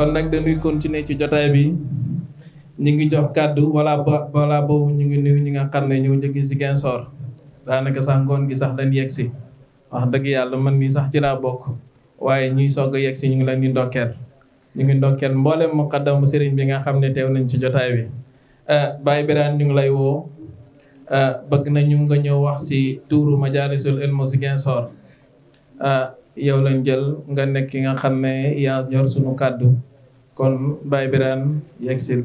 kon nag dañuy continuer ci jotaay bi ñu ngi jox kàddu wala boobu ñu ngi nuyu ñi nga xam ne ñoo jóge Ziguinchor daanaka sax ngoon gi sax dañ yegg si wax dëgg yàlla man mii sax ci laa bokk waaye ñuy soog a yegg si ñu ngi leen di ndokkeel ñu ngi ndokkeel mboolem muqaddamu sëriñ bi nga xam ne teew nañ ci jotaay bi Baye Birane ñu ngi lay woo bëgg nañu nga ñëw wax si tuuru Majalisul Ilmi Ziguinchor yow lañ jël nga nekk ki nga xam ne yaa yor sunu kàddu kon Baye Birane yegsil.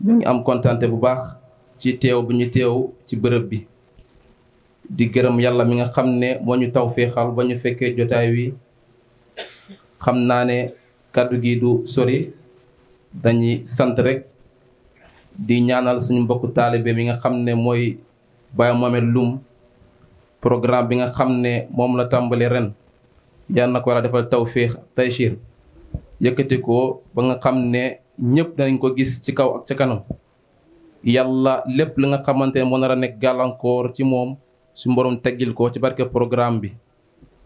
ñu ngi am kontante bu baax ci teew bu ñu teew ci bërëb bi di gërëm yàlla mi nga xam ne moo ñu taw féexal ba ñu fekkee jotaay wi xam naa ne kàddu gi du sori dañuy sant rek di ñaanal suñu mbokku taalibe mi nga xam ne mooy Baye Mohamed Loum programme bi nga xam ne moom la tàmbali ren yal na ko war a defal tawféex taysiir yëkkati ko ba nga xam ne ñëpp danañ ko gis ci kaw ak ca kanam yàlla lépp li nga xamante ne moo nar a nekk gàllankoor ci moom su borom teggil ko ci barke programme bi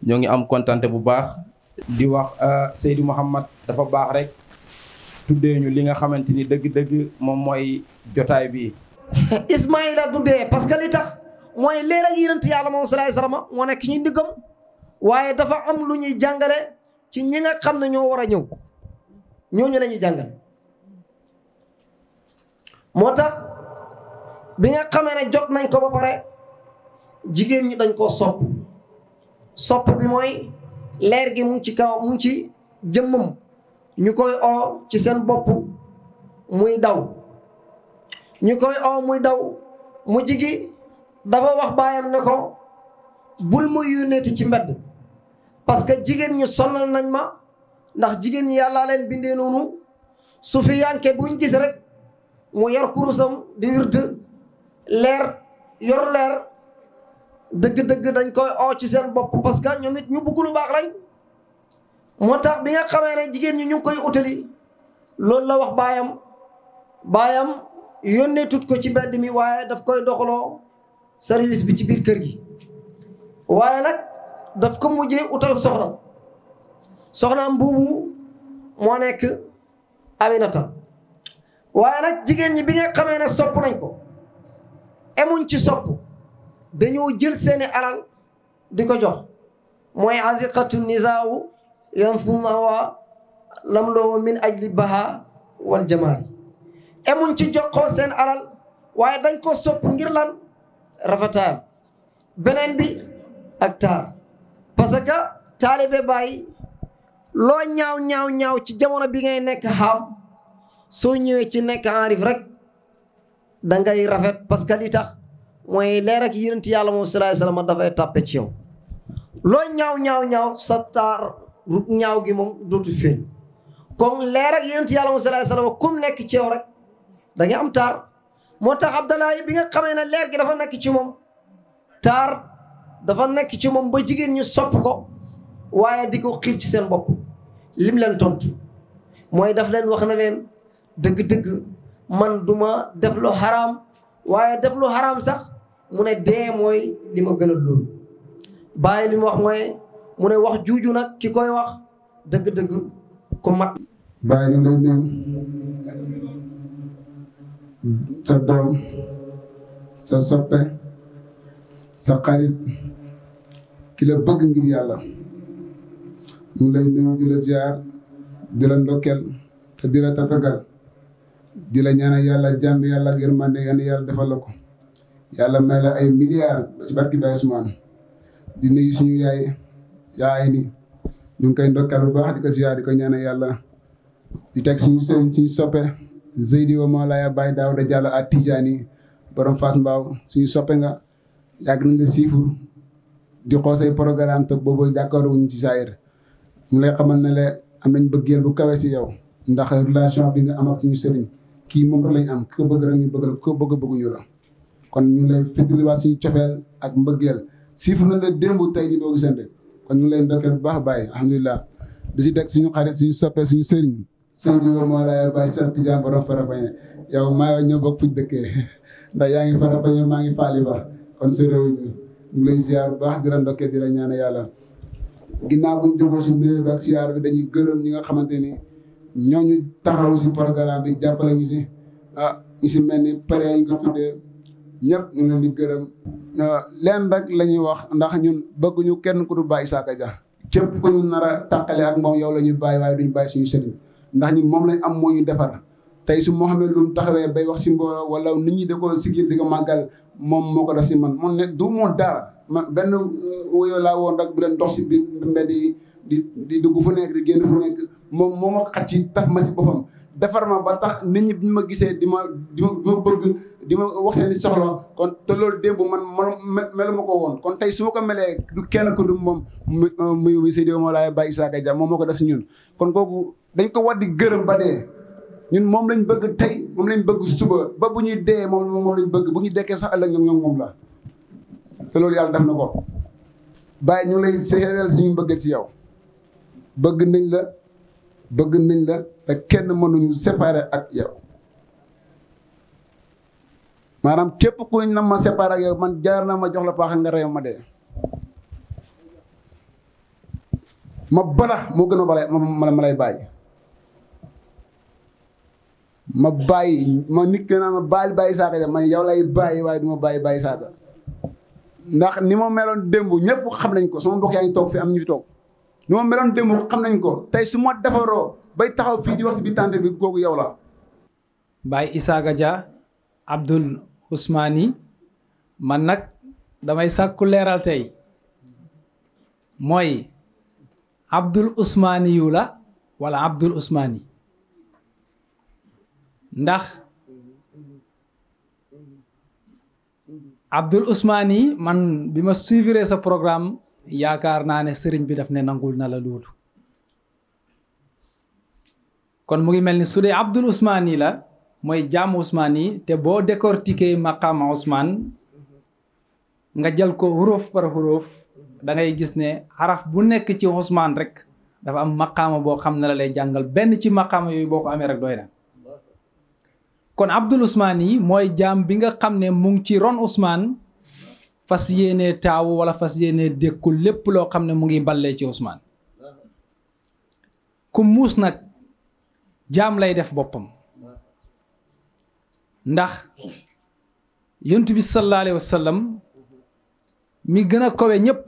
ñoo ngi am kontante bu baax. di wax Seydou Mouhamad dafa baax rek tuddee ñu li nga xamante ni dëgg-dëgg moom mooy jotaay bi. Ismaïla tuddee parce que li tax mooy leer ak yonent yàlla moom salaay salaam moo nekk ñu ndiggam waaye dafa am lu ñuy jàngale ci ñi nga xam ne ñoo war a ñëw ñooñu la ñuy jàngal moo tax bi nga xamee ne jot nañ ko ba pare jigéen ñi dañ koo sopp bi mooy leer gi mu ngi ci kaw mu ngi ci jëmmam ñu koy oo ci seen bopp muy daw ñu koy oo muy daw mu jigi dafa wax baayam ne ko bul ma yónneeti ci mbedd parce que jigéen ñi sonal nañ ma ndax jigéen ñi yàllaa leen bindee noonu su fi yanke buñ gis rek mu yor kurusam di wird leer yor leer dëgg-dëgg dañ koy oo ci seen bopp parce que ñoom it ñu bëgg lu baax lañ moo tax bi nga xamee ne jigéen ñi ñu ngi koy utali loolu la wax baayam yónnee tut ko ci mbedd mi waaye daf koy doxaloo service bi ci biir kër gi waaye nag daf ko mujjee utal soxnaam buubu moo nekk Aminata waaye nag jigéen ñi bi nga xamee ne sopp nañ ko emuñ ci sopp dañoo jël seeni alal di ko jox mooy aziqatu nisaawu yanfunawa lamloo min ajli baha wal jamaali emuñ ci joxoo seen alal waaye dañ ko sopp ngir lan rafetaayam beneen bi ak taar parce que taalibe Baay loo ñaaw ci jamono bi ngay nekk xam soo ñëwee ci nekk enrif rek da ngay rafet parce que li tax mooy leer ak yonent yàlla moom salaay salaam dafay tàppe ci yow loo ñaaw sa taar ñaaw gi moom dootu feeñ kon leer ak yonent yàlla moom salaay salaam kum nekk ci yow rek da nga am taar moo tax Abdallah bi nga xamee ne leer gi dafa nekk ci moom taar dafa nekk ci moom ba jigéen ñi sopp ko waaye di ko xiir ci seen bopp lim leen tontu mooy daf leen wax na leen dëgg-dëgg man duma def lu xaraam waaye def lu xaraam sax mu ne dee mooy li ma gën a loolu bàyyi li mu wax mooy mu ne wax juuju nag ki koy wax dëgg-dëgg ko mat bàyyi ñu lay nuyu sa doom sa soppe sa xarit ki la bëgg ngir yàlla ñu lay nuyu di la ziar di la ndokkeel te di la tatagal di la ñaanal yàlla jàmm yàlla ak yërmande yàlla defal la ko yàlla may la ay milliards ci barki Baye Ousmane di nuyu suñu yaay ni ñu ngi koy ndokkeel bu baax di ko ziar di ko ñaanal yàlla di teg suñu sëriñ suñu soppe Zeydi wa Mawlaya Baye Daouda Diallo at Tidjani borom Fass Mbao suñu soppe nga yàgg nañ la siifur di xool say programme te boobu jàkkaaruwuñ ci saayir ñu lay xamal ne le am nañ bëggeel bu kawe si yow ndax relation bi nga am ak suñu sëriñ kii moom rek lañ am ku ko bëgg rek ñu bëgg la ku ko bëgg bëgguñu la kon ñu lay fëttaliwaat suñu cofeel ak mbëggeel siifur nañ la démb tey ñu doo gisante kon ñu lay ndokkeel bu baax bàyyi alhamdulilah di ci teg suñu xarit suñu soppe suñu sëriñ Seydi wa Mawlaya Baye Cheikh Tidiane borom Farafeñe yow maa ñoo bokk fuñ dëkkee ndax yaa ngi Farafeñe maa ngi faali ba kon soriwuñu ñu lay ziar bu baax di la ndokkee di la ñaan yàlla ginnaaw buñ jógoo si nuyu bi ak siyaar bi dañuy gërëm ñi nga xamante ni ñooñu taxaw si programme bi jàppale ñu si ñu si mel ni pare yi ko tuddee ñëpp ñu leen di gërëm leen rek la ñuy wax ndax ñun bëgguñu kenn ku dul Baye Issaka Dia képp ku ñu nar a tàqale ak moom yow la ñuy bàyyi waaye duñu bàyyi suñu sëriñ ndax ñun moom lañ am moo ñu defar tey su Mouhamed Loum taxawee bay wax si mbooloo wala nit ñi da ko sigil di ko màggal moom moo ko def si man moom ne du moon dara ma benn wóyoo laa woon rek bu leen dox si biir mbedd yi di dugg fu nekk di génn fu nekk moom moo ma xacc ci taf ma si boppam defar ma ba tax nit ñi bi ma gisee di ma bëgg di ma wax seen soxla kon te loolu démb man melu ma ko woon kon tey su ma ko melee du kenn ku du moom muy Seydou Mawlaay Baye Issaka Dia moom moo ko def si ñun kon kooku dañ ko war di gërëm ba dee ñun moom lañ bëgg tey moom lañ bëgg suba ba bu ñuy dee moom lañ bëgg bu ñu dekkee sax ëllëg ñoom moom la te loolu yàlla def na ko Baye ñu lay seedeel suñu bëgg si yow bëgg nañ la te kenn mënuñu séparer ak yow maanaam képp kuñ na ma séparer ak yow man jaar na ma jox la paax nga reew ma dee ma bala moo gën a bala ma lay bàyyi ma bàyyi ma nit ki naan ma Baye Issaka Dia man yow lay bàyyi waaye du ma bàyyi Baye Issaka ndax ni ma meloon démb ñëpp xam nañ ko sama mbokk yaa ngi toog fi am ñu fi toog ni ma meloon démb xam nañ ko tey su ma defaroo bay taxaw fii di wax si biir tànte bi kooku yow la. Baye Issaka Dia Abdoul Ousmane man nag damay sàkku leeral tey mooy Abdoul Ousmane yu la wala Abdoul Ousmane ndax Abdoul Ousmane man bi ma suivre sa programme yaakaar naa ne sëriñ bi daf ne nangul na la loolu kon mu ngi mel ni su dee Abdoul Ousmane la mooy jaamu Ousmane te boo décortiquer maqaama Ousmane nga jël ko huruf par huruf da ngay gis ne xaraf bu nekk ci Ousmane rek dafa am maqaama boo xam ne la lay jàngal benn ci maqaama yooyu boo ko amee rek doy na kon Abdoul Ousmane mooy jaam bi nga xam ne mu ngi ci ron Ousmane fas yéenee taawu wala fas yéenee dékkul lépp loo xam ne mu ngi ballee ci Ousmane ku muus nag jaam lay def boppam ndax yonent bi sallallahu alayhi wa sallam mi gën a kowe ñëpp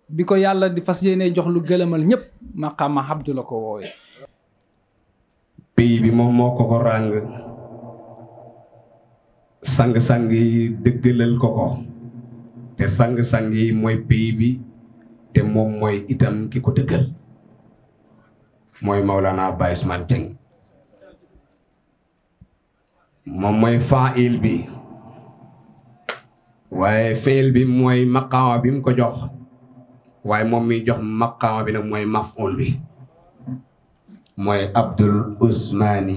bi ko yàlla di fas yéenee jox lu gëlëmal ñëpp maqaama Abdu la ko woowee pays bi moom moo ko ràng sang-sang yi dëggalal ko te sang-sang yi mooy pays bi te moom mooy itam ki ko dëggal mooy Maulana Baye Ousmane Dieng moom mooy faa'il bi waaye fi'il bi mooy maqaama bi mu ko jox waaye moom mi jox maqaama bi nag mooy maf'ul bi mooy Abdoul Ousmane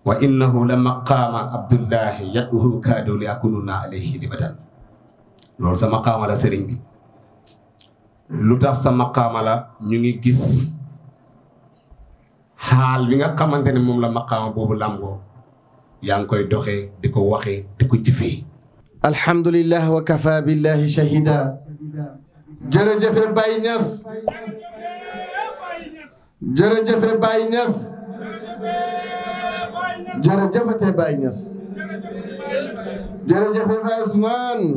wa innahu la maqaama Abdullahi yaduhu kaadu li akununa alayhi libatan loolu sa maqaama la sëriñ bi lu tax sa maqaama la ñu ngi gis xaal bi nga xamante ne moom la maqaama boobu làmboo yaa ngi koy doxee di ko waxee di ko jëfee alhamdulillah wa kafa billahi shahida jërëjëfe Baye Niass jërëjëfe Baye Niass jërëjëfate Baye Niass jërëjëfe Baye Ousmane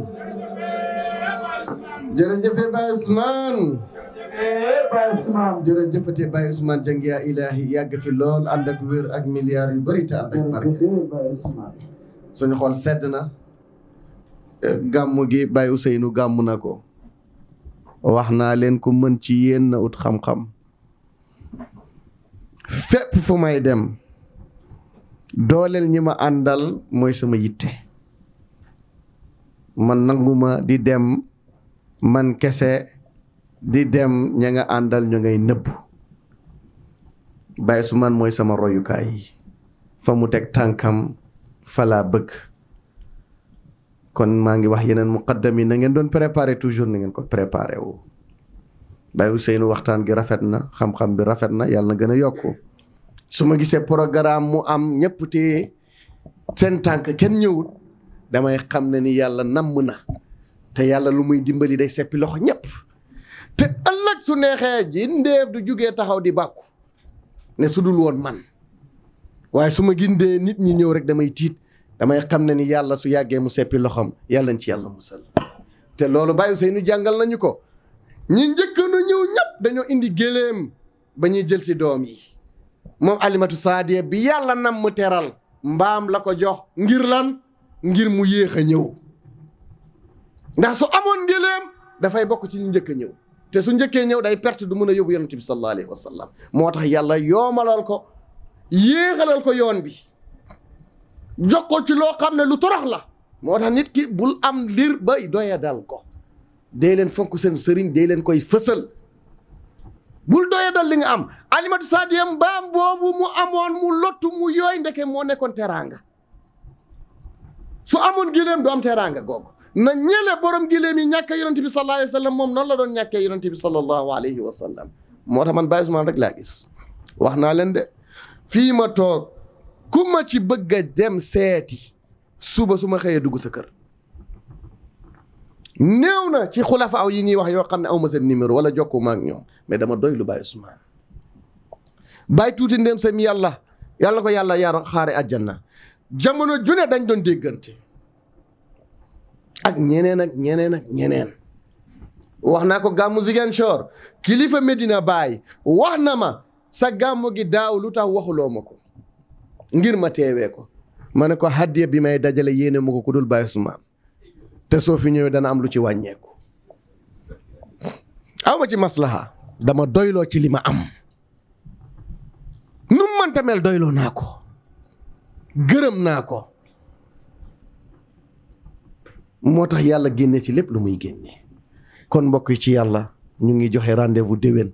jërëjëfe Baye Ousmane jërëjëfate Baye Ousmane Dieng yaa ilaahi yàgg fi lool ànd ak wér ak milliards yu bari te ànd ak barke suñu xol sedd na gàmmu gi Baye Ousseynou gàmmu na ko wax naa leen ku mën ci yéen na ut xam-xam fépp fu may dem dooleel ñi ma àndal mooy sama yitte man nanguma di dem man kese di dem ña nga àndal ñu ngay nëbb Baye Ousmane mooy sama royukaay yi fa mu teg tànkam fa laa bëgg kon maa ngi wax yeneen muqaddam yi na ngeen doon préparé toujours na ngeen ko préparé wu Baye Ousseynou waxtaan gi rafet na xam-xam bi rafet na yàlla na gën a yokku su ma gisee programme mu am ñëpp te seen tànk kenn ñëwut damay xam ne ni yàlla namm na te yàlla lu muy dimbali day seppi loxo ñëpp te ëllëg su neexee ji ndeef du jugee taxaw di bàkku ne su dul woon man waaye su ma gindee nit ñi ñëw rek damay tiit damay xam ne ni yàlla su yàggee mu seppi loxoom yàlla nañ ci yàlla musal te loolu Baye Ousseynou jàngal nañu ko ñi njëkkoon ñëw ñëpp dañoo indi géléem ba ñuy jël si doom yi moom Alimatu Saadiya bi yàlla nam mu teral mbaam la ko jox ngir lan ngir mu yéex a ñëw ndax su amoon géléem dafay bokk ci ñu njëkk a ñëw te su njëkkee ñëw day perte du mën a yóbbu yonent bi sallallahu alayhi wa sallam moo tax yàlla yoomalal ko yéexalal ko yoon bi jox ko ci loo xam ne lu torox la moo tax nit ki bul am lir ba doya dal ko dee leen fonk seen sëriñ dee leen koy fësal bul doya dal li nga am Alimatu Saadiya mbaam boobu mu amoon mu lottu mu yooy ndeke moo nekkoon teraanga su amoon gileem du am teraanga googu na ñële borom gileem yi ñàkkee yonent bi sallallahu alayhi wa sallam moom noonu la doon ñàkkee yonent bi sallallahu alayhi wa sallam moo tax man Baye Ousmane rek laa gis wax naa leen de fii ma toog ku ma ci bëgg a dem seeti suba su ma xëyee dugg sa kër néew na ci xulafa aw yi ñuy wax yoo xam ne aw ma seen numéro wala jokkoo ma ak ñoom mais dama doy lu Baye Ousmane Baye tuuti ndéem sam yàlla ko yàlla yar xaare àjjana jamono june dañ doon déggante ak ñeneen ak ñeneen ak ñeneen wax naa ko gàmmu Ziguinchor kilifa Medina Baye wax na ma sa gàmmu gi daaw lu tax waxuloo ma ko ngir ma teewee ko ma ne ko hadiya bi may dajale yéene ma ko ku dul Baye Ousmane te soo fi ñëwee dana am lu ci wàññeeku aw ma ci maslaha dama doyloo ci li ma am nu mu mënta mel doyloo naa ko gërëm naa ko moo tax yàlla génne ci lépp lu muy génne kon mbokk yi ci yàlla ñu ngi joxe rendez-vous déwén